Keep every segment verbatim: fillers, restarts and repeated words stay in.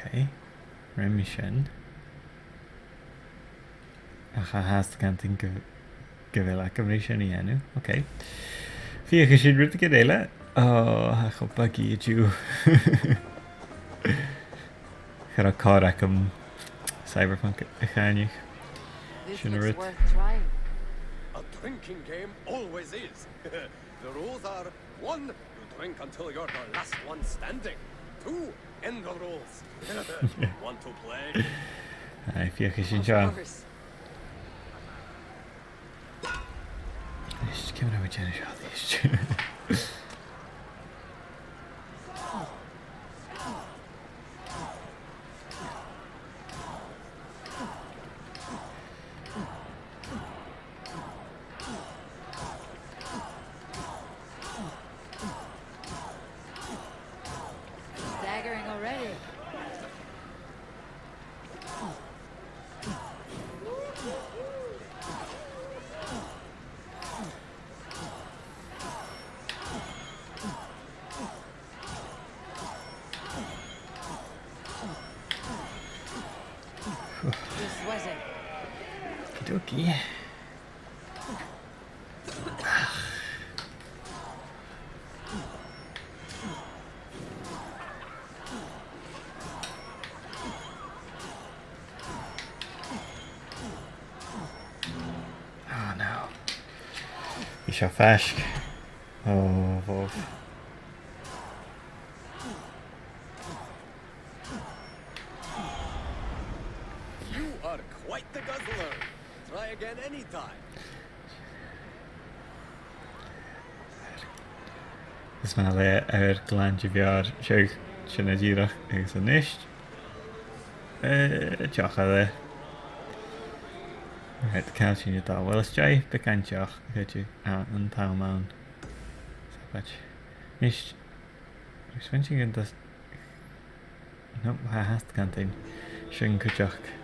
Okay. Rinn mi sin. Ach tha e fhathast ag ràdh gu, gu bheil agam ri sin a dhèanamh. Okay. Feuchaidh sinn rudeigin eile. Oh, tha e cho buggy an-diugh. Cha robh còir agam Cyberpunk a chàineadh. This Sin a looks rud. worth trying. A drinking game always is. The rules are, one, you drink until you're the last one standing. Two, end the rules. Want to play? Aye, feuchaidh sinn Of seo. course. Is, ciamar a tha mi a' dèanamh seo, is? Staggering already. Just sweating. Okie dokie. Oh no. Bha seo faisg. Oh, bhobh. You are quite the guzzler. Try again anytime. Is math leibh, a ghlainne mhòr, seo, sin e dìreach agus a-nis. Eh, deoch e. Right, càit a bheil sinn a' dol? Well, is dòcha beagan deoch, chì sinn, ah, an t-àm ann. Sabaid. Nis, is bhain sin gun das-, no, tha fhathast gun daoine. Sin cuideachd.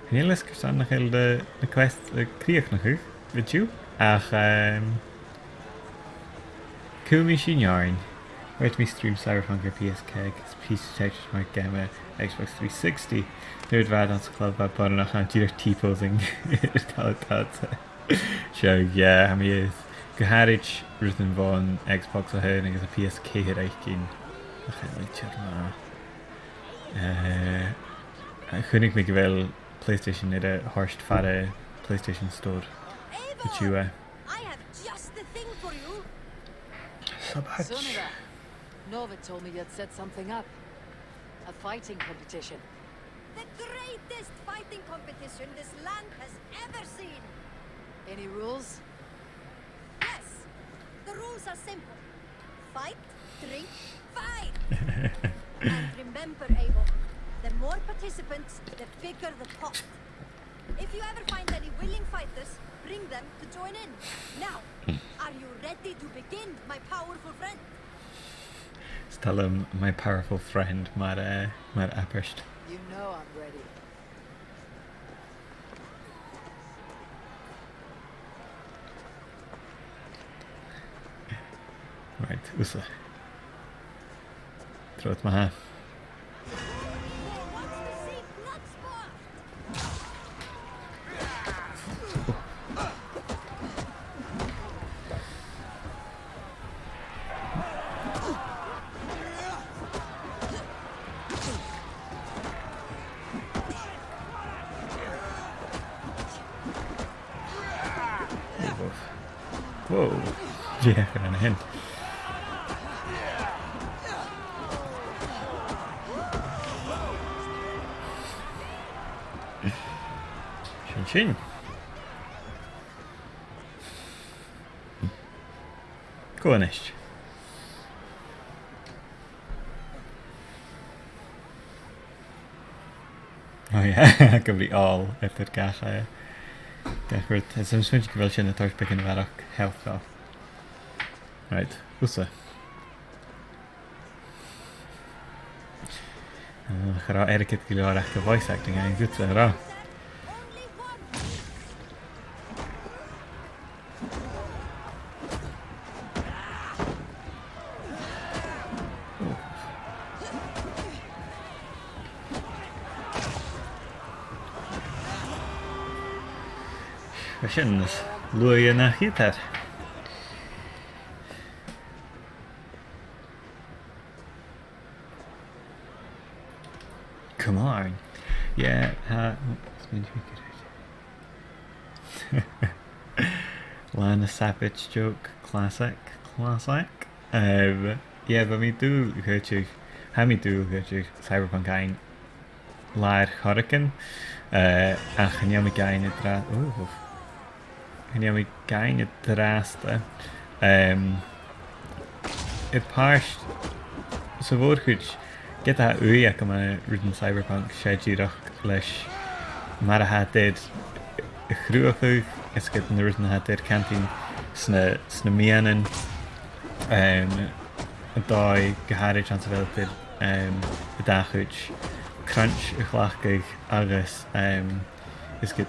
Chan eil fhios carson nach eil na, na quests a' crìochnachadh an-diugh. Ach, ehm, cumaidh sinn oirnn. Bheir mi stream Cyberpunk air P S K, agus Peach Detective mar gheama Xbox three sixty. Nuair a bha e anns a' chlub, bha e boireannach ann dìreach T-posing air talamh fhada. So, yeah, tha mi, gu h-àraid rudan bhon Xbox a h-aon agus a' P S ceithir fhaicinn. Ach, chan eil e tioram math. Eh, chunnaic mi gu bheil PlayStation air a thoirt far a' PlayStation Store. Avon! An-diugh. I have just the thing for you. Sabaid. Sunira, Nova told me you'd set something up. A fighting competition. The greatest fighting competition this land has ever seen. Any rules? Yes. The rules are simple. Fight, drink, fight! And remember, Eivor, the more participants, the bigger the pot. If you ever find any willing fighters, bring them to join in. Now, are you ready to begin, my powerful friend? Is toil leam my powerful friend mar, eh, mar abairt. You know I'm ready. Right, thusa. Trobhad ma-thà. Whoa. Dè thachair an sin? Sin sin. Cò a-nis? Oh yeah, gu bhith all eadar gach, eh, gach rud. Is, is mise gu bheil sin a' toirt beagan a bharrachd health off. Right, thusa. Ah, cha robh airgead gu leòr aca voice acting ann, gu dearbh. Bha sin nas luaithe na chitheadar. Come on. Yeah, tha, it's going to be good. Lana Sapich joke, classic, classic. Um, yeah, bha mi an dùil gun cuireadh, tha mi an dùil gun cuireadh Cyberpunk fhaighinn làthair-choreigin, eh, ach chan eil mi ga fhaighinn an-dràsta, ù, ù. Chan eil mi ga fhaighinn an-dràsta. Um, air pàirt, sa mhòr-chuid, ged a tha ùidh agam ann an rudan Cyberpunk, 's e dìreach leis mar a tha iad air a chruthachadh, is ged na rudan a tha iad air cantainn sna, sna meadhanan, um, an dòigh gu h-àraid anns a bheil iad air, um, an dà chuid crunch a chleachdadh agus, um, is ged,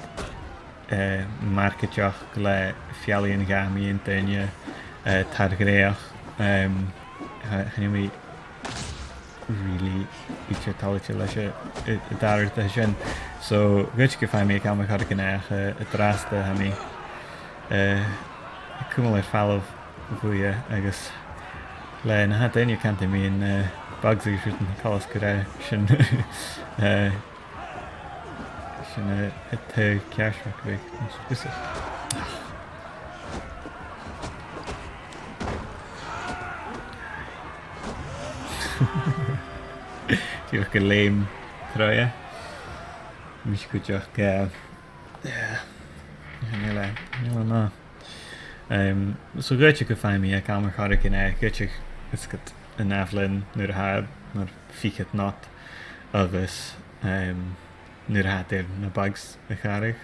eh, marcaideachd le fealla-dhà millean duine, eh, tar-ghnèitheach, um, cha, chan eil mi really idir toilichte leis a', a', an dàrna rud sin. So, dh'fhaodte gum faigh mi a' gheama air choreigin ach, eh, an-dràsta tha mi, eh, a' cumail air falbh bhuaithe agus le na tha daoine a' cantainn mu, eh, bugs agus rudan, tha coltas gur e sin, eh, sin, eh, an taobh ceart, mar gum biodh, is, is. Dìreach gu lèim troimhe. Mise cuideachd, eh, yeah. Chan eil e, chan eil e math. Um, so dh'fhaodte gum faigh mi a' gheama air choreigin e, dh'fhaodte is ged an ath-bhliadhna nuair a tha e mar fichead not agus, um, nuair a tha iad air na bugs a chàradh.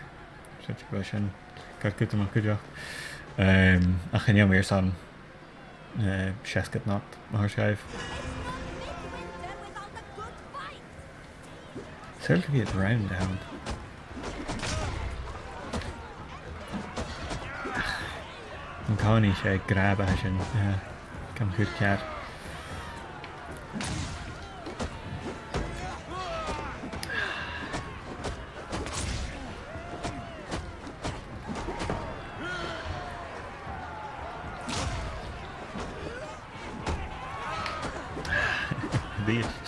Dh'fhaodte gu bheil sin gar cudromach cuideachd. Um, ach chan eil mi airson, eh, seasgad not a thoirt dhaibh. Saoil gu bheil iad round a th' ann. An-còmhnaidh 's e grab a tha sin, eh, gam chur ceàrr. Bhìost.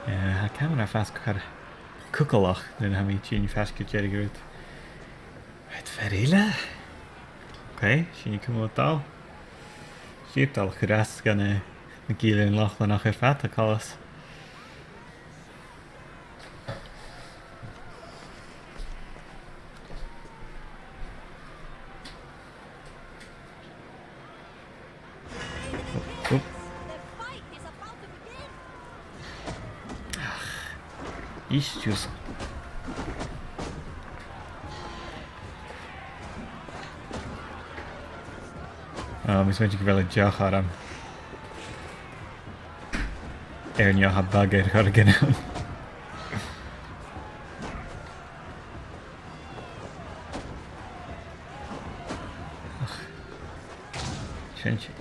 Eh, tha camera a' fàs car cugallach nuair a tha mi a' tighinn faisg air deireadh an rud. Right, fear eile. Ok, sin e, cumail a' dol. Sìos a' dol a chur às dha na, na gillean Lochlannach air fad, tha coltas. Oop. Ach, is just. Ah, tha mi a' smaointinn gu bheil an deoch orm. Air neo tha bug air choreigin ann. Ach, sin sin.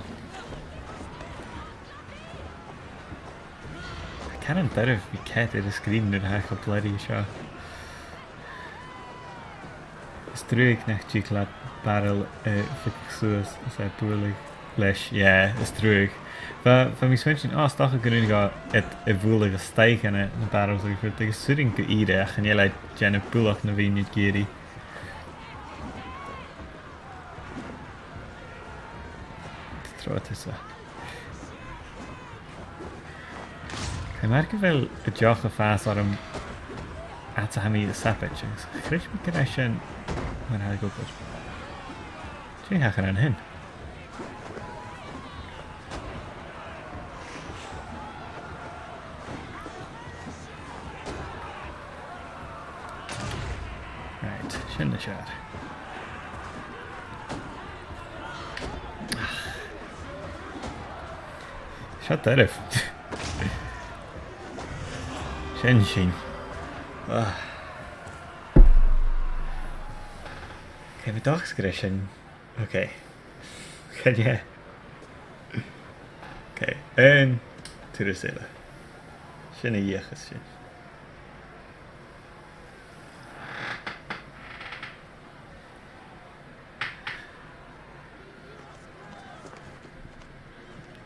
Tha e caran doirbh a bhith ceart air an sgrìn nuair a tha e cho blurry seo. Is truagh nach tig leat barrel, eh, a phioc suas is e a' bualadh leis. Yeah, is truagh. Bha, bha mi a' smaointinn, o, 's dòcha gun urrainn dhomh iad a bhualadh a-staigh ann an, na barrels agus rud, agus 's urrainn gu ìre, ach chan eil e a' dèanamh bualadh na bhith iad ag iarraidh. Trobhad thusa. Tha e mar gu bheil an deoch a' fàs orm fhad 's a tha mi a' sabaid, agus chreid mi gur e sin mar a tha e ag obair. Dè thachair an sin? Right, sin nas fheàrr. Seo doirbh. Sin sin. Ah. Chan eil mi an dòchas gur e sin. Ok. Chan e. Ok. Aon turas eile. Sin a dh'fheuchas sinn.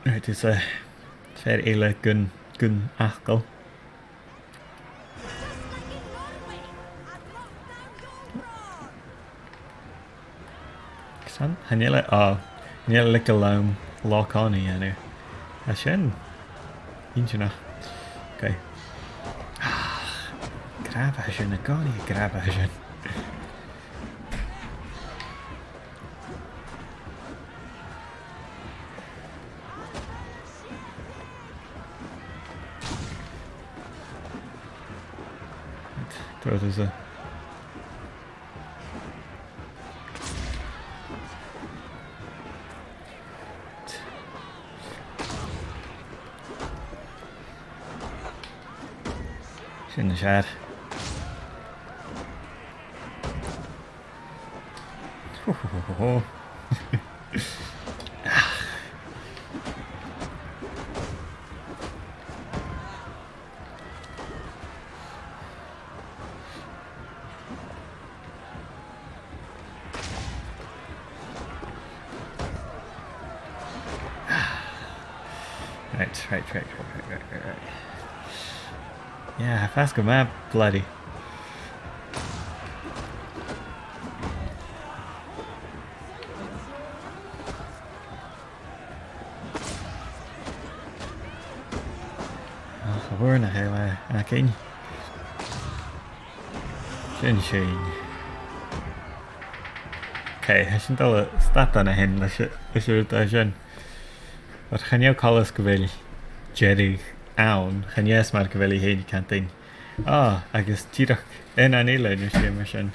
Right, is, eh, fear eile gun, gun fhacal. Chan, chan eil e, o, chan eil e a' leigeil leam Loch Aune a dhèanamh. Tha sin inntinneach. Ok. Ah, grab e sin, a Dhòmhnaill, grab e sin. Throw this, uh, Sin as fheàrr. Ho, ho, ho, ho, ho. Right, right, right. Yeah, fàs gu math bloody. Ach, a bhòrnach eile, a cinn. Sin sin. Ok, tha sinn a' dol a stad an sin leis, leis an rud sin. But chan eil coltas gu bheil deireadh ann, chan eil fhios mar gu bheil i fhèin a' cantainn. Ah, agus dìreach aon eile no sìon mar sin.